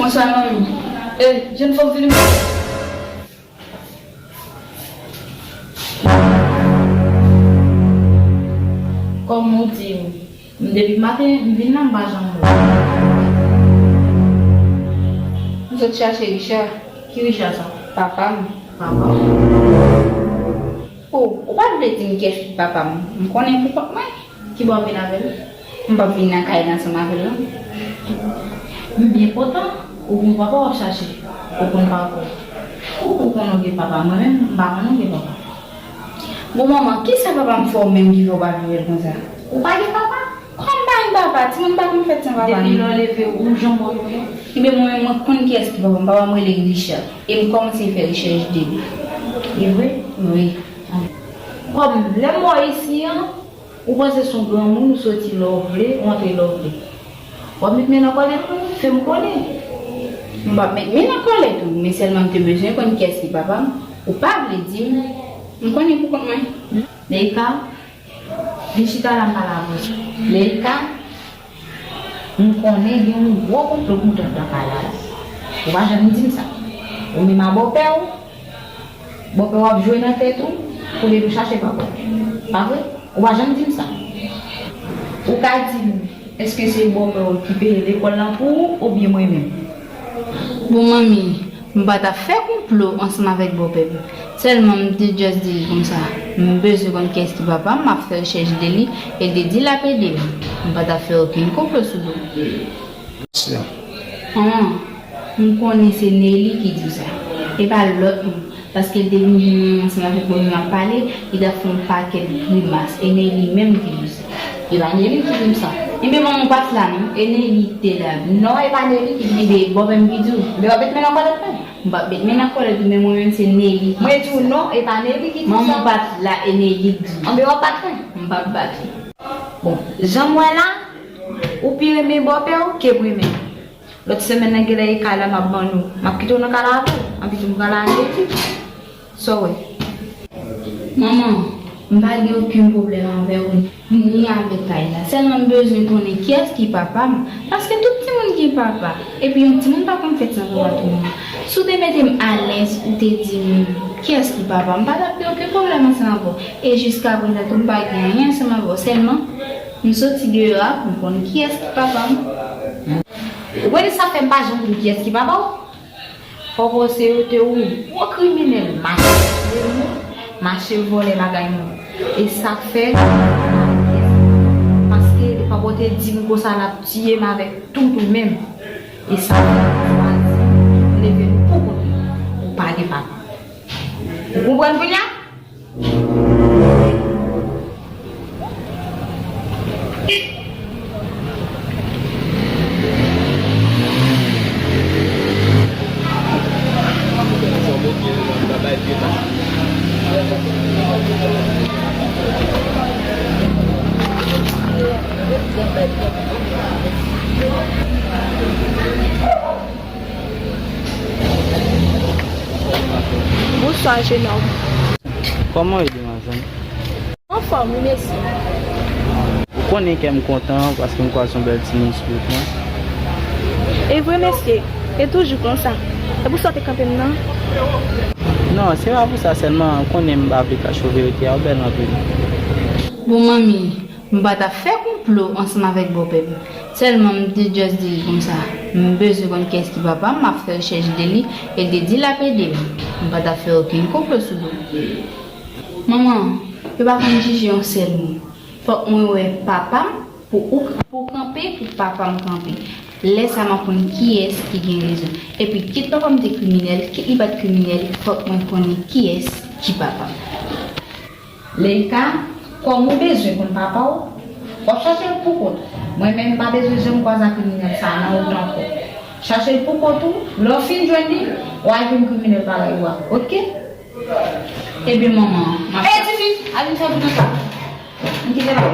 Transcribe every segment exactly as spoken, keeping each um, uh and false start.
Bonswa, manmi. Eh, jèn fanm vini. Kòm ou di, m depi maten, m vin la, m pa janm wè w. M sot chache Richard. Ki Richard sa? Papa m. Papa w? O, ou pa vle di m kiyès ki papa m? M konnen pou kont mwen. Ki bò w vin avè l? M p ap vin nan kay la ansanm avè l non. M byen kontan, ou gon papa w ap chache, ou konn papa w. Ou, ou konn ou gen papa, mwen menm, m pa konn ou gen papa. Bon, manman, kisa papa m fè w menm ki fè w pa viv avè l konsa? Ou pa gen papa? Kòm m pa gen papa, timoun pa konn fèt san papa non. Depi lè w leve, ou janm wè w non. Ebyen, mwen menm, mwen konn kiyès ki papa m. Papa m rele Richard. E m kòmanse fè rechèch de li. E vre? Wi. Kòm lè m wè w isi an, ou panse se yon granmoun, ou soti lè w vle, ou antre lè w vle. W ap met men nan kòlèt mwen, fè m konnen. M p ap met men nan kòlèt ou, men sèlman m te bezwen konn kiyès ki papa m. Ou pa vle di m. M konnen pou kont mwen. Leika, vin chita la, m pale avè w. Leika, m konnen gen yon gwo konplo pou w t ap nan kay la la. Ou pa janm di m sa. Ou menm a bòpè w, bòpè w ap jwe nan tèt ou, pou l ede w chache papa w. Pa vre? Ou pa janm di m sa. Ou ka di m, èske se bòpè w ki peye lekòl lan pou ou, oubyen mwen menm? Bon, manmi, m pa t ap fè konplo ansanm avèk bòpè m. Sèlman, m te just di l konsa, m bezwen konn kiyès ki papa m, m ap fè rechèch de li, e l te di l ap ede m. M pa t ap fè okenn konplo sou do m. Manman, m konnen se Nelly ki di w sa. E pa lòt moun. Paske l te vin jwenn mwen ansanm avèk mwen, nou ap pale, li t ap fè yon pakèt grimas. E Nelly menm ki di sa. E pa Nelly ki di m sa. Ebyen, manman, ou pa t la non. E Nelly ki te la. Non, e pa Nelly ki di m. Ebyen, bòpè m ki di w. Ebyen, w ap met men nan kòlèt mwen. M p ap met men nan kòlèt ou, men mwen menm se Nelly ki di sa. Mwen di w non, e pa Nelly ki di sa. Manman, ou pa t la, e Nelly ki di. Anben, w ap bat mwen. M p ap bat ou. Bon, jan m wè la, ou pi renmen bòpè w ke mwen menm. Lòt semèn nan, genlè e kay la m ap ban nou. M ap kite w nan kay la avè w. Anpi tou m pral ale epi. Sa w wè? Manman, m pa gen okenn pwoblèm avè w, ni avèk kay la. Sèlman m bezwen konnen kiyès ki papa m. Paske tout timoun gen papa. Epi yon timoun pa konn fèt san papa tou non. Si w te mete m alèz, ou te di m kiyès ki papa m, m pa t ap gen okenn pwoblèm ansanm avè w. E jiskaprezan tou, m pa gen anyen ansanm avè w. Sèlman, m soti deyò a pou m konn kiyès ki papa m. Ou konnen sa fè m pa janm di w kiyès ki papa w? Fò w panse yo te yon gwo kriminèl, mache tiye moun, mache vòlè bagay moun. E sa k fè, paske papa w te di m konsa l ap tiye m avèk tout ou menm. E sa fè m chwazi leve m pou kont mwen. Ou pa gen papa. Ou konprann kounye a? Bonswa, jenòm. Kòman w ye, demwazèl? Anfòm, wi, mesye. Ou konnen kè m kontan paske m kwaze yon bèl timoun sou wout mwen. E vre, mesye, e toujou konsa. E pou sa w te kanpe m nan? Non, se pa pou sa sèlman, ou konnen m pa vle kache w verite a, ou bèl anpil. Bon, manmi, m pa t ap fè konplo ansanm avèk bòpè m. Sèlman, m te just di l konsa, m bezwen konn kiyès ki papa m, m ap fè rechèch de li, e l te di l ap ede m. M pa t ap fè okenn konplo sou do m. Manman, yo pa konn jije yon sèl moun. Fòk mwen wè papa m pou ou, pou kanpe, pou papa m kanpe. Lè sa a, m ap konn kiyès ki gen rezon. Epi, kit papa m te kriminèl, kit li pa t kriminèl, fòk mwen konnen kiyès ki papa m. Leika, kòm ou bezwen konn papa w, w ap chache l pou kont ou. Mwen menm, m pa bezwen janm kwaze ak kriminèl sa a nan wout ankò. Chache l pou kont ou, lè w fin jwenn li, w al jwenn kriminèl parèy ou a, oke? Ebyen, manman, m ap... Ey, tifi, al vin fè bout ansanm. M kite la.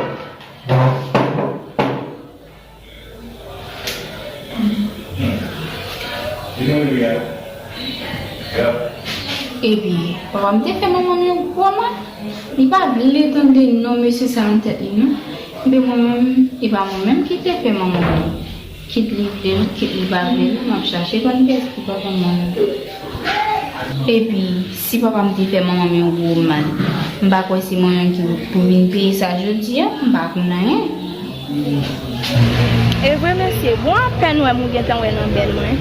Ebyen, papa m te fè manman m yon gwo mal. Li pa vle tande non mesye sa nan tèt li, non. Ebyen, mwen menm, e pa mwen menm ki te fè manman m li. Kit li vle l, kit li pa vle l, m ap chache konn kiyès ki papa m nan. Epi, si papa m te fè manman m yon gwo mal, m pa kwè se mwen menm ki pou vin peye sa jodi a, m pa konn anyen. E vre, mesye, bon apèn wè m ou gentan wè nan bèl mwen.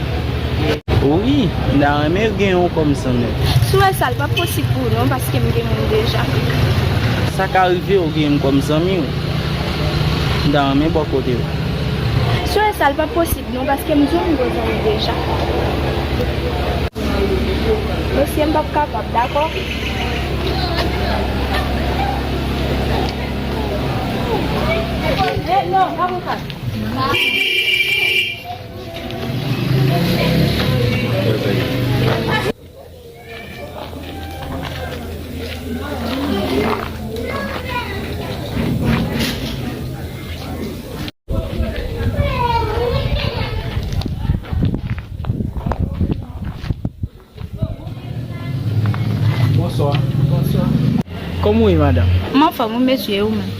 Wi, m ta renmen gen yon kòm zanmi w. Si w wè sa, l p ap posib pou ou non, paske m gen moun deja. Sa ka rive w gen m kòm zanmi w. M ta renmen bò kote w. Si w wè sa, l p ap posib non, paske m di w m gwo zanmi deja. Mesye, m p ap kapab, dakò? Eh, non, avoka. Bonswa. Bonswa. Kòman w ye, madanm? M anfòm, wi, mesye, e ou menm?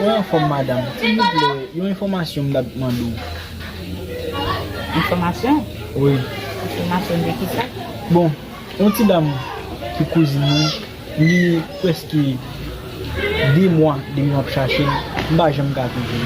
Mwen anfòm, madanm. Silvouplè, yon enfòmasyon m t ap mande w. Enfòmasyon? Wi. Enfòmasyon de kisa? Bon, yon ti dam ki kouzin mwen, li prèske de mwa depi m ap chache l, m pa janm ka twouve l.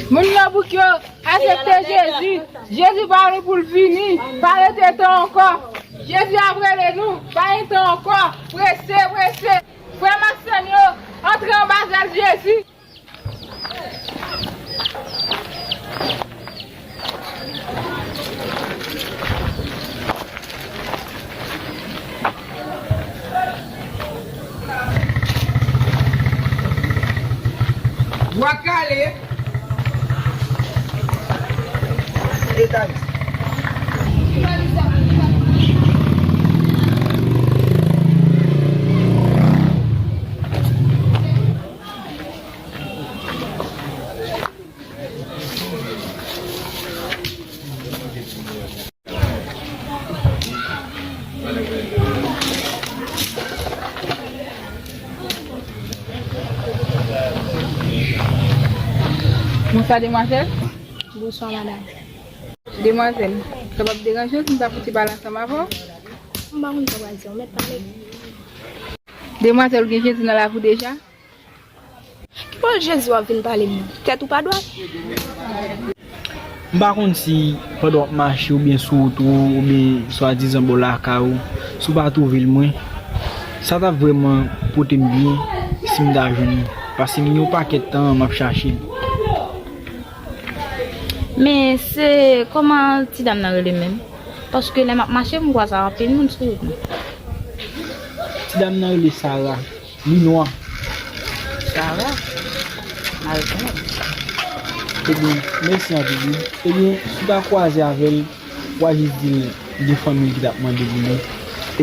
Moun nan bouk yo, asepte Jezi. Jezi pa vle pou l vini. Pa rete tan ankò. Jezi ap rele nou. Pa gen tan ankò. Prese, prese. Frè m ak sè m yo, antre anba zèl Jezi. Bwa Kale. Eta. Bonswa, demwazèl. Bonswa, madanm. Demwazèl, sa p ap deranje w si m ta fouti pale ansanm avè w? M pa konn sa w pral di, w mèt pale. Demwazèl, ou gen Jezi nan lavi w deja? Ki bò Jezi w ap vin pale m nan? Tèt ou pa dwat? M pa konn si pandan w ap mache oubyen sou wout ou, oubyen swadizan bò lakay ou, si w pa twouve l mwen, sa t ap vrèman pote m byen si m ta jwenn li. Paske m gen yon pakèt tan m ap chache l. Men se kòman ti dam nan rele menm? Paske lè m ap mache, m kwaze anpil moun sou wout mwen. Ti dam nan rele Sara. Li nwa. Sara? M a rekonèt. Ebyen, mèsi anpil, wi. Ebyen, si w ta kwaze avè l, w a jis di l gen fanmi l ki t ap mande pou li.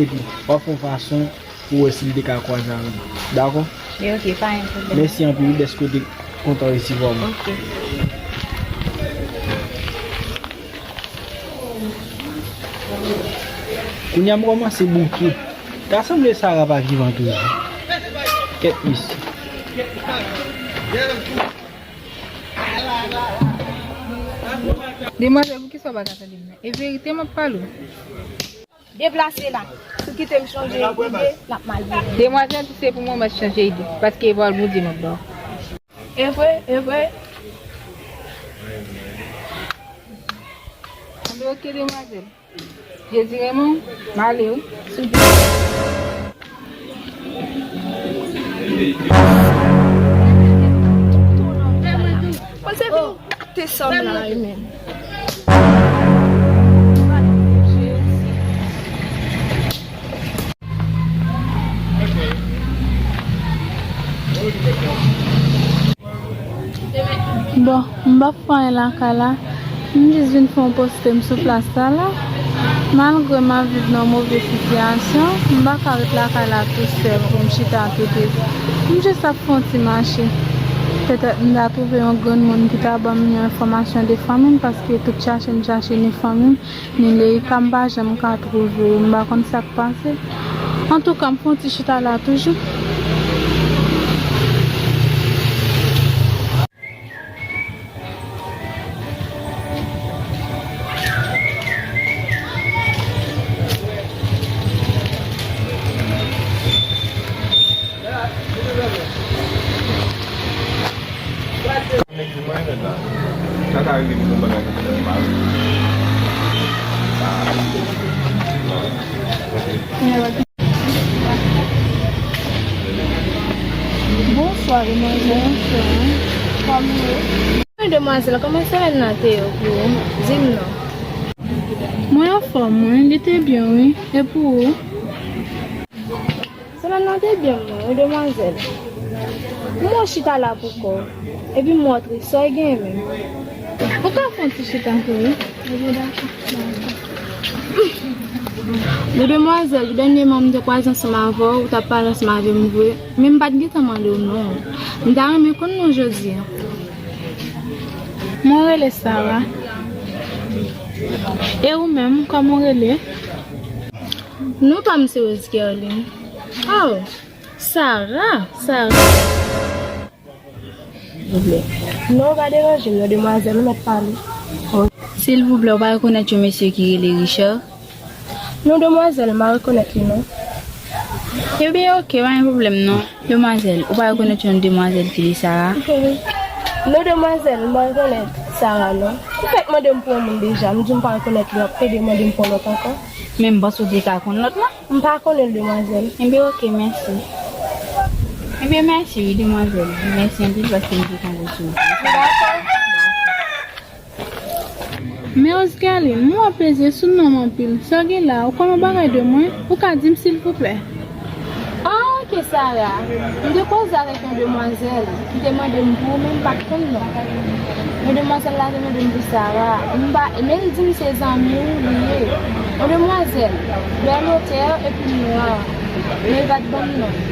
Epi, w a fè yon fason pou w wè si l te ka kwaze avè m. Dakò? Men oke, pa gen pwoblèm. Mèsi anpil, wi, dèske w te kontan resevwa mwen. Oke. Kounye a m kòmanse bouke. Ta sanble Sara pa vivan toujou. Kèt mesye. Demwazèl, poukisa w pa ka tande m nan? E verite m ap pale w. Deplase la. Si w kite m chanje ide, l ap mal vire. Demwazèl, si se pou mwen, mwen chanje ide. Paske e pawòl Bondye m ap ba w. E vre, e vre. Anben, oke, demwazèl. Jezi renmen w, m ale wi. Bon, se pou te sanm la, wi, menm. Bon, m p ap fè anyen lakay la. M jis vin fè yon poste m sou plas la la. Malgre m ap viv nan yon move sitiyasyon, m pa ka ret lakay la tou sèl pou m chita tou tris. M jis ap fè yon ti mache. Petèt m ta twouve yon granmoun ki ta ban m yon enfòmasyon de fanmi m, paske tout chache m chache ni fanmi m, ni Leïka m pa janm ka twouve yo, m pa konn sa k pase. Antouka, m fè yon ti chita la toujou. Bonswa, demwazèl, bonswa. Kòman w ye? Wi, demwazèl, kòman semèn nan te ye pou ou? Di m non. Mwen anfòm, wi, li te byen, wi. E pou ou? Semèn nan te byen, mwen, wi, demwazèl. M wè w chita la pou kò w. Epi m wè w tris, sa w genyen menm? Ou ka fè yon ti chita tou, wi. Wi, demwazèl, dènyèman m te kwaze ansanm avè w, ou t ap pale ansanm avè m vre. Men m pa t gentan mande w non. M ta renmen konn non w jodi a. Mwen rele Sara. E ou menm, kòman w rele? Non pa m se Rose Guerline. Oh, Sara, Sara. Silvouplè. Non, pa deranje m non, demwazèl, ou mèt pale. Silvouplè, ou pa rekonèt yon mesye ki rele Richard? Non, demwazèl, m pa rekonèt li non. Ebyen, oke, pa gen pwoblèm non. Demwazèl, ou pa rekonèt yon demwazèl ki rele Sara? Non, demwazèl, m pa rekonèt Sara non. Ou fèk mande m pou yon moun deja, m di w m pa rekonèt li, w ap pede mande m pou yon lòt ankò. Men m panse w te ka konn lòt la. M pa konnen l, demwazèl. Enben, oke, mèsi. Enben, mèsi, wi, demwazèl. Mèsi anpil paske m te tonbe sou ou. Dakò. Men Rose Guerline, m wè w peze sou non m anpil. Sa w gen la? Ou konnen yon bagay de mwen? Ou ka di m, silvouplè? Ah, oke, Sara. M te koze avèk yon demwazèl ki te mande m pou ou, men m pa t konn non. Men demwazèl la te mande m pou Sara. M pa, men l di m se zanmi w li ye. Yon demwazèl, bèl otè epi nwa. Men l pa t ban m non.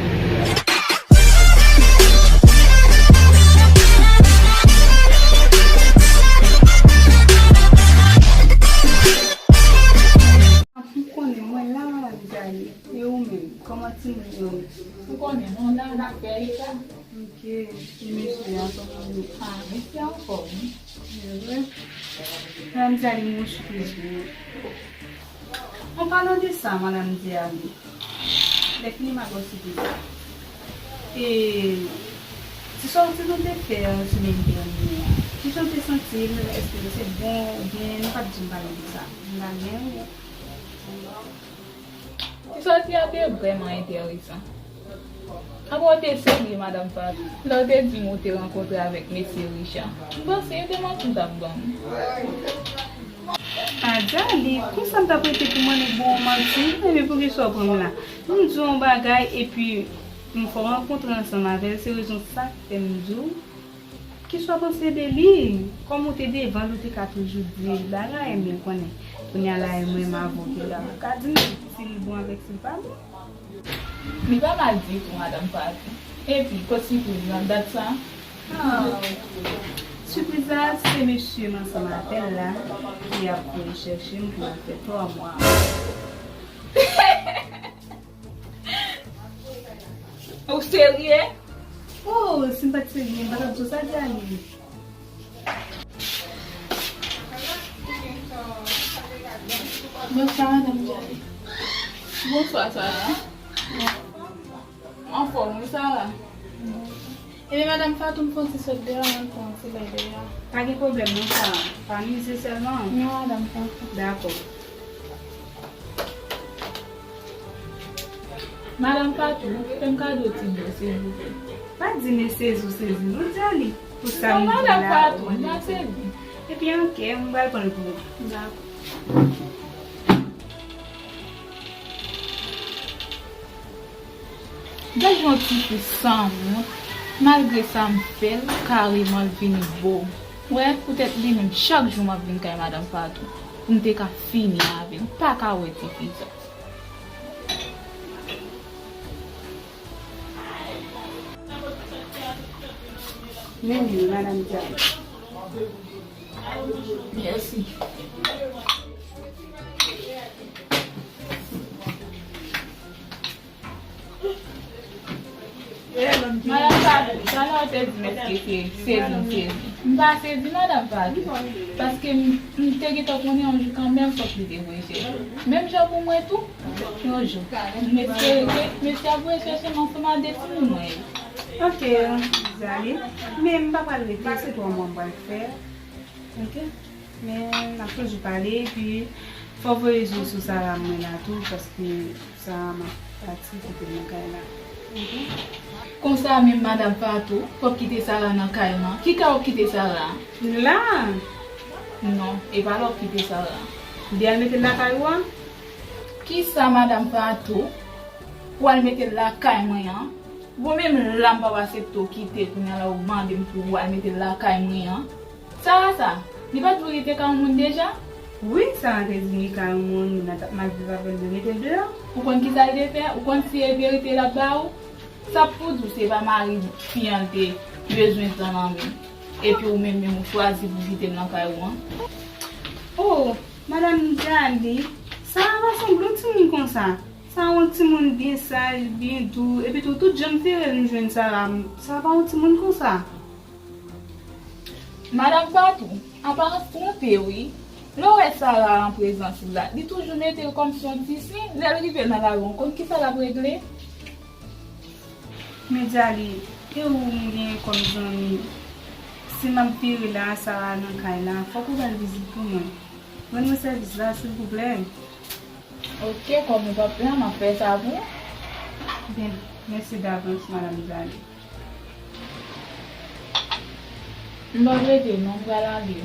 M konnen, mwen la, madanm Djali. E ou menm, kòman timoun yo ye? Ou konnen, non, la, n ap fè eta. Ok, e mesye a, kòman l ye? Ah, mesye a anfòm, wi. Se vre? Madanm Djali, m gen yon sipriz pou ou. An palan de sa, madanm Djali, lè fini m ap ba w sipriz la. E, ti sòti nou te fè an semèn dènye a, kijan w te santi l? Èske l te bon oubyen nou pa t janm pale de sa? M pa gen. Ti sòti a te vrèman enteresan. Apa w te serye, madanm Fatou, lè w te di m ou te rankontre avèk mesye Richard? M panse yo te manti w t ap ban m. Ah, Djali, konsa m t ap rete pou m annik ba w manti? Ebyen, poukisa w pran m la? M di w yon bagay, epi m fè w rankontre ansanm avè l, se rezon sa k fè m di w. Kisa w panse de li? Kòm ou te devan l, ou te ka toujou di l bagay, men konnen, kounye a la, e mwen m avè w ki la. Ou ka di m si l bon avèk si l pa bon. Li pa mal ditou, madanm Fatou. Epi, kot sipriz lan, dat sa? Ah, sipriz la, se mesye m ansanm avè l la, ki ap vin chèche m pou n al fè twa mwa. Ou serye? Oh, si m pa t serye, m pa t ap di w sa, Djali. Bonswa, madanm Djali. Bonswa, Sara. Anfòm, wi, Sara. Ebyen, madanm Fatou, m fè yon ti sot deyò, mwen pran yon ti lè deyò. Pa gen pwoblèm, non, Sara. Pa mize sèlman. Non, madanm Fatou. Dakò. Madanm Fatou, fè m kado ti dlo, silvouplè. Pa di m e sezi w sezi, non, Djali. Pou sa m di la, madanm Fatou, m pa sezi. Ebyen, oke, m pral pran l pou ou. Dakò. Gad yon tifi sanwont. Malgre sa, m fè l kareman l vini bo. Wè, poutèt li menm, chak jou m ap vin kay Madanm Fatou pou m te ka fini avè l. M pa ka wè tifi sa. Men li, Madanm Diane. Mèsi. Madanm Fatou, talè w te di m èske se sezi m sezi. M pa sezi, Madanm Fatou, paske m, m te gentan konnen yon jou kanmenm fòk li te voye chèche m. Menm jan pou mwen tou, yon jou, m espere ke mesye ap voye chèche m ansanm ak de timoun mwen yo. Ok, Zali, men m pa pral rete, se twa mwa m pral fè. Ok? Men, n ap toujou pale, epi fò w voye je w sou Sara mwen la tou, paske Sara m ap pati kite l nan kay la. Konsa menm, Madanm Fatou, w ap kite Sara nan kay lan. Ki kay w ap kite Sara a? La! Non, e pa la w ap kite Sara a. Li al mete l lakay ou a? Kisa, Madanm Fatou, pou al mete l lakay mwen an? Bon, menm la, m p ap aksepte w kite, kounye a la, ou mande m pou w al mete l lakay mwen an. Sara sa, li pa t vle rete kay yon moun deja? Wi, Sara te di m li kay yon moun, moun nan t ap mal viv avè l, yo mete l deyò. Ou konn kisa l te fè? Ou konn si e verite l ap ba ou? Sa pou di w se pa mari fi an l te bezwen pran nan men l. Epi ou menm, menm ou chwazi pou kite l nan kay ou an. Oh, Madanm Dali, Sara pa sanble yon timoun konsa. Sara yon timoun byen saj, byen dou. Epi tou, tout jan m fere l, m jwenn Sara. Sara pa yon timoun konsa. Madanm Fatou, aparans twonpe wi. Lè w wè Sara an prezans ou la, li toujou mete l kòmsi yon ti sen, lè l rive nan lari, w konn kisa l ap regle? Men Dali, e ou m gen kòm zanmi? Si m ap vire la, Sara nan kay la, fòk ou ba l vizit pou mwen. Rann mwen sèvis la, silvouplè. Ok, kòm ou p ap pè, m ap fè sa pou ou. Byen, mèsi davans, Madanm Dali. M p ap rete non, m pral ale.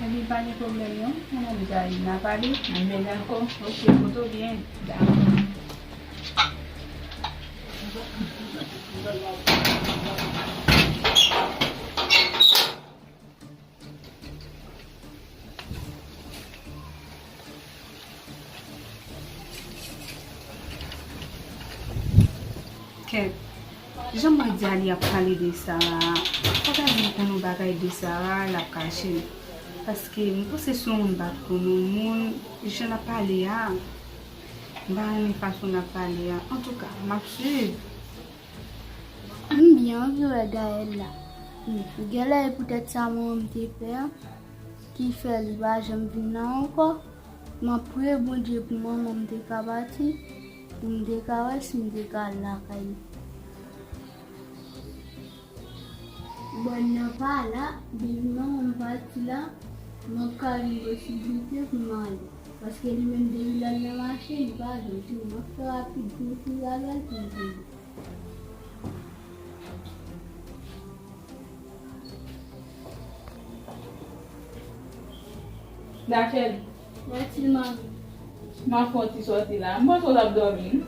Ebyen, pa gen pwoblèm non, Madanm Dali, n a pale. Ebyen, dakò. Ok, pote w byen. Dakò. Kèt, jan m wè Dali ap pale de Sara a, pa ta di m konn yon bagay de Sara a, l ap kache m. Paske m panse se yon moun m pa t konn yon moun, jan l ap pale a, m pa renmen fason l ap pale a. Antouka, m ap swiv. M byen anvi wè Gaël la. Genlè e poutèt sa manman m te fè a, ki fè li pa janm vin la ankò. M ap priye Bondye pou manman m te ka pati, pou m te ka wè si m te ka al lakay li. Bon, nan pa la, depi manman m pati la, m ap ka jwenn posiblite pou m ale. Paske li menm depi l al nan mache, li pa janm tounen. M ap fè rapid pou m kouri avè l pou m tounen. Rachel. Mèsi, manmi. M ap fè yon ti sòti la. M panse w t ap dòmi, wi.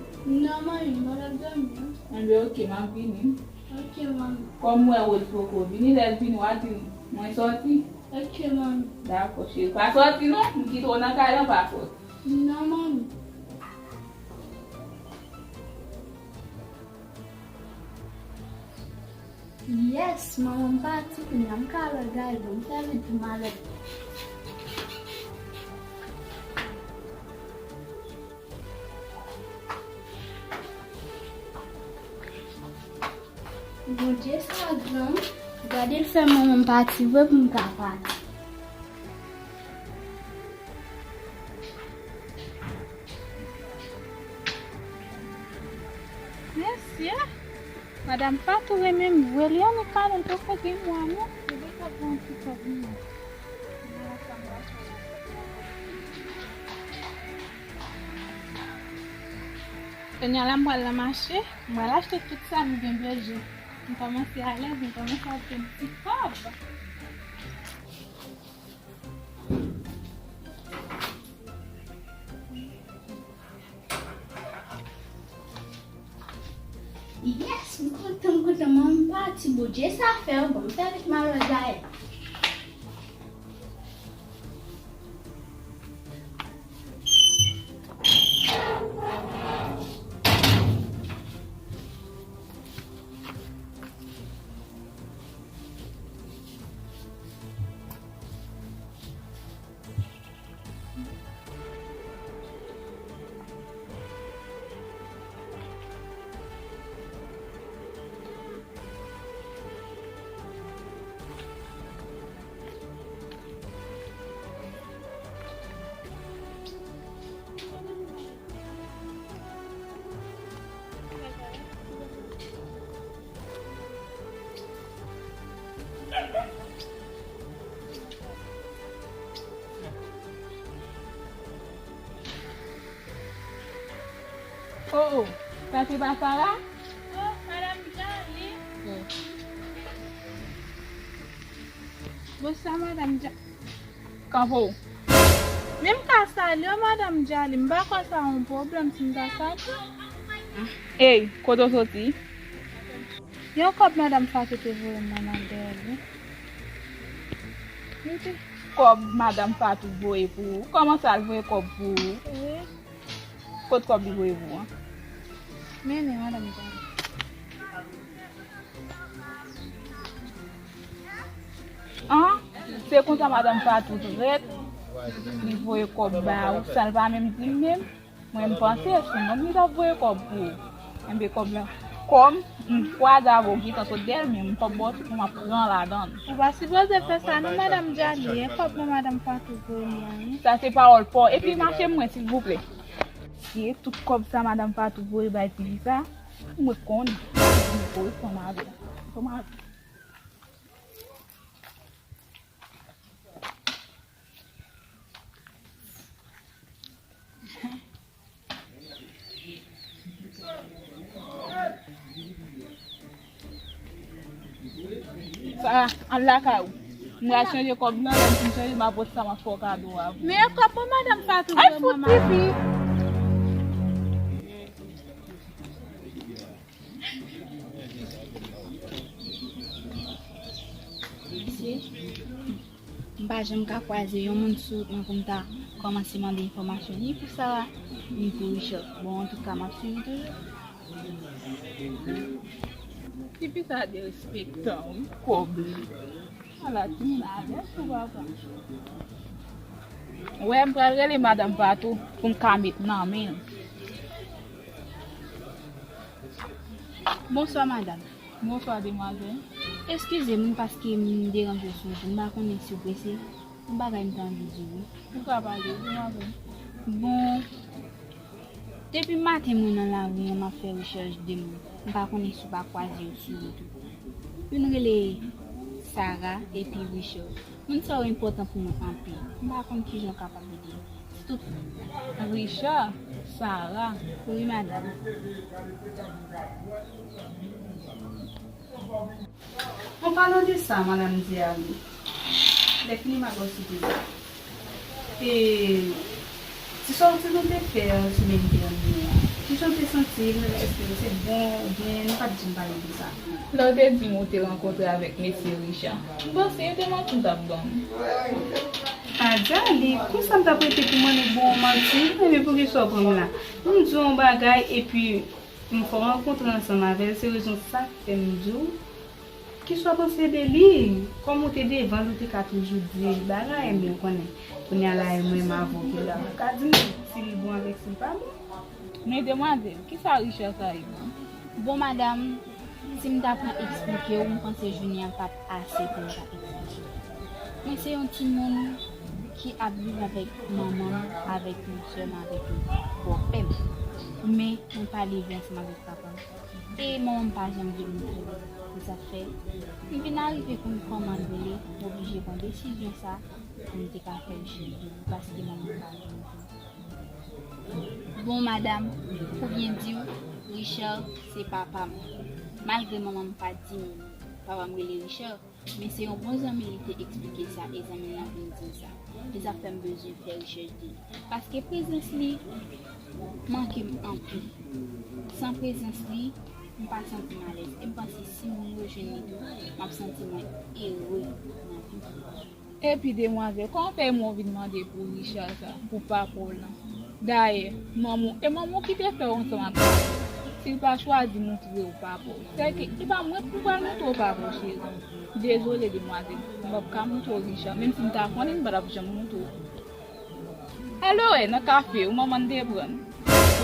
Non, manmi, m pa t ap dòmi, non. Enben, ok, m ap vini. Ok, manmi. Kòm m wè Rose poko vini, lè l vini, w a di l mwen sòti. Ok, manmi. Dakò, cheri. Pa sòti, non. M kite w nan kay lan, pa sòti. Non, manmi. Yes, manman m pati, kounye a m ka wè Gaël, bon, m fè vit pou m ale. Bondye sa gran, gade l fè manman m pati vre pou m ka pati. Mesye, Madanm Fatou renmen m vre, li annik ale, l poko gen mwa non. Li deja pran ti kòb li. Kounye a la m pral nan mache, m pral achte tout sa m gen bezwen. M kòmanse alèz, m kòmanse ap gen ti kòb. Yes, m kontan, m kontan, manman m pa Ti Bondye sa fè, bon, m fè vit malòz la. Oh, oh, sa se pa Sara? Oh, Madanm Jali. Bonswa, Madanm Jali. Kanpe w. Men m ka salye w, Madanm Jali. M pa kwè sa yon pwoblèm si m ta salye w. Ey, kote w soti? Yon kòb madanm Fatou te voye m nan Mandèl, wi. Li te Kòb madanm Fatou voye pou ou? Kòman sa l voye kòb pou ou? Wi. Kot kòb li voye pou ou an? Men, men, madanm Jali. An? Se konsa madanm Fatou trèt? Li voye kòb ba ou san l pa menm di m menm? Mwen, m panse se mwen ki t ap voye kòb pou ou. Enben, kòb la, kòm m kwaze avè w gentan sot dèyè l, men m kòb ba w tou pou m ap pran ladan l. Ou pa sipoze fè sa non, Madanm Jali, e kòb mwen Madanm Fatou voye m nan, wi. Sa se pawòl pa w. Epi mache mwen, silvouplè. Se tout kòb sa Madanm Fatou voye bay ti fi sa, mwen konnen. Mwen konnen kòman avè l. Kòman avè l. Sa, al lakay ou. Mwen al chanje kòb lan, lè m fin chanje, m ap wè sa m ap fè w kado a. Men e kòb mwen madanm Fatou voye mwen, madanm. Mesye, m pa janm ka kwaze yon moun sou wout mwen pou m ta kòmanse mande enfòmasyon ni pou Sara, ni pou Richard. Bon, antouka, m ap swiv ou toujou. Tifi sa derespektan, wi, kòb li. Ala timoun avè sou papa. Wè, m pral rele madanm Fatou pou m ka met nan men l. Bonswa, madanm. Bonswa, demwazèl. Eskize m, wi, paske m deranje w sou wout. M pa konnen si w prese. Yon bagay m ta anvi di w, wi. Ou ka pale, wi, demwazèl. Bon, depi maten mwen nan lari an, m ap fè rechèch de moun. M pa konnen si w pa kwaze yo sou wout ou. Youn rele Sara epi Richard. Moun sa yo enpòtan pou mwen anpil. M pa konn kijan w kapab ede m. Sitou Richard, Sara. Wi, madanm. An palan de sa, madanm Diali, lè fini m ap ba w siprizan. E, ti sòti nou te fè an semèn dènye a, kijan w te santi l? Èske l te bon oubyen nou pa t janm pale de sa? Lè w te di m ou te rankontre avèk mesye Richard, m panse yo te manti w t ap ban m. A, Diali, konsa m t ap rete pou m annik ba w manti? Ebyen poukisa w pran m la? M di w yon bagay epi m fè w rankontre ansanm avè l, se rezon sa k fè m di w. Kisa w panse de li? Kòm ou te devan l, ou te ka toujou di l bagay, men ou konnen, kounye a la, e mwen m avè w ki la. Ou ka di m si l bon avèk si l pa bon. Men demwazèl, kisa Richard sa ye? Bon, madanm, si m ta pran eksplike w, m panse jounen an p ap ase pou m ta eksplike w. Mwen se yon timoun ki ap viv avèk manman m, avèk yon sè m, avèk yon bòpè m. Men, mwen pa leve ansanm avèk papa m. E manman m pa janm vle m fè li. Se sa k fè m vin arive konn kòman l rele, m oblije pran desizyon sa pou m te ka fè Richard vini, paske manman m pa vle m vini. Bon, madanm, pou byen di w, Richard se papa m. Malgre manman m pa di m papa m rele Richard, men se yon bon zanmi li te eksplike sa e zanmi l lan vin di m sa. E sa fè m bezwen fè rechèch de li. Paske prezans li manke m anpil. San prezans li, m pa santi m alèz. E m panse si moun yo Fini tou, m ap santi mwen ere nan vi m. Epi demwazèl, kòman w fè mwen vin mande pou Richard sa, pou papa w lan? Dayè, manman w, e manman w ki te fè w ansanm ak papa w. Si l pa chwazi montre w papa w, sèke e pa mwen pou m pral montre w papa w, cheri. Dezole, demwazèl, m p ap ka montre w Richard. Menm si m ta konnen l, m pa t ap janm montre w. Alò, wè, nan kafe, ou manman n te pran.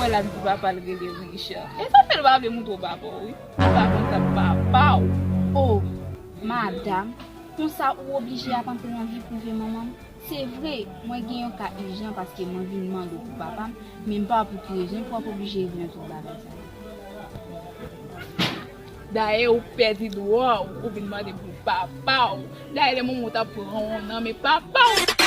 Wè, l ap di papa l rele Richard. E sa fè l pa vle montre w papa w, wi. Ou pa konn sa k papa w. O, madanm, konsa ou oblije ap antre nan vi prive manman m? Se vre, mwen gen yon ka ijan paske mwen vin mande w pou papa m, men m pa wè pou ki rezon pou w ap oblije regle tout bagay sa yo. Dayè, ou pèdi dwa w, ou vin mande pou papa w. Dayè, lè manman w t ap pran w nan men papa w,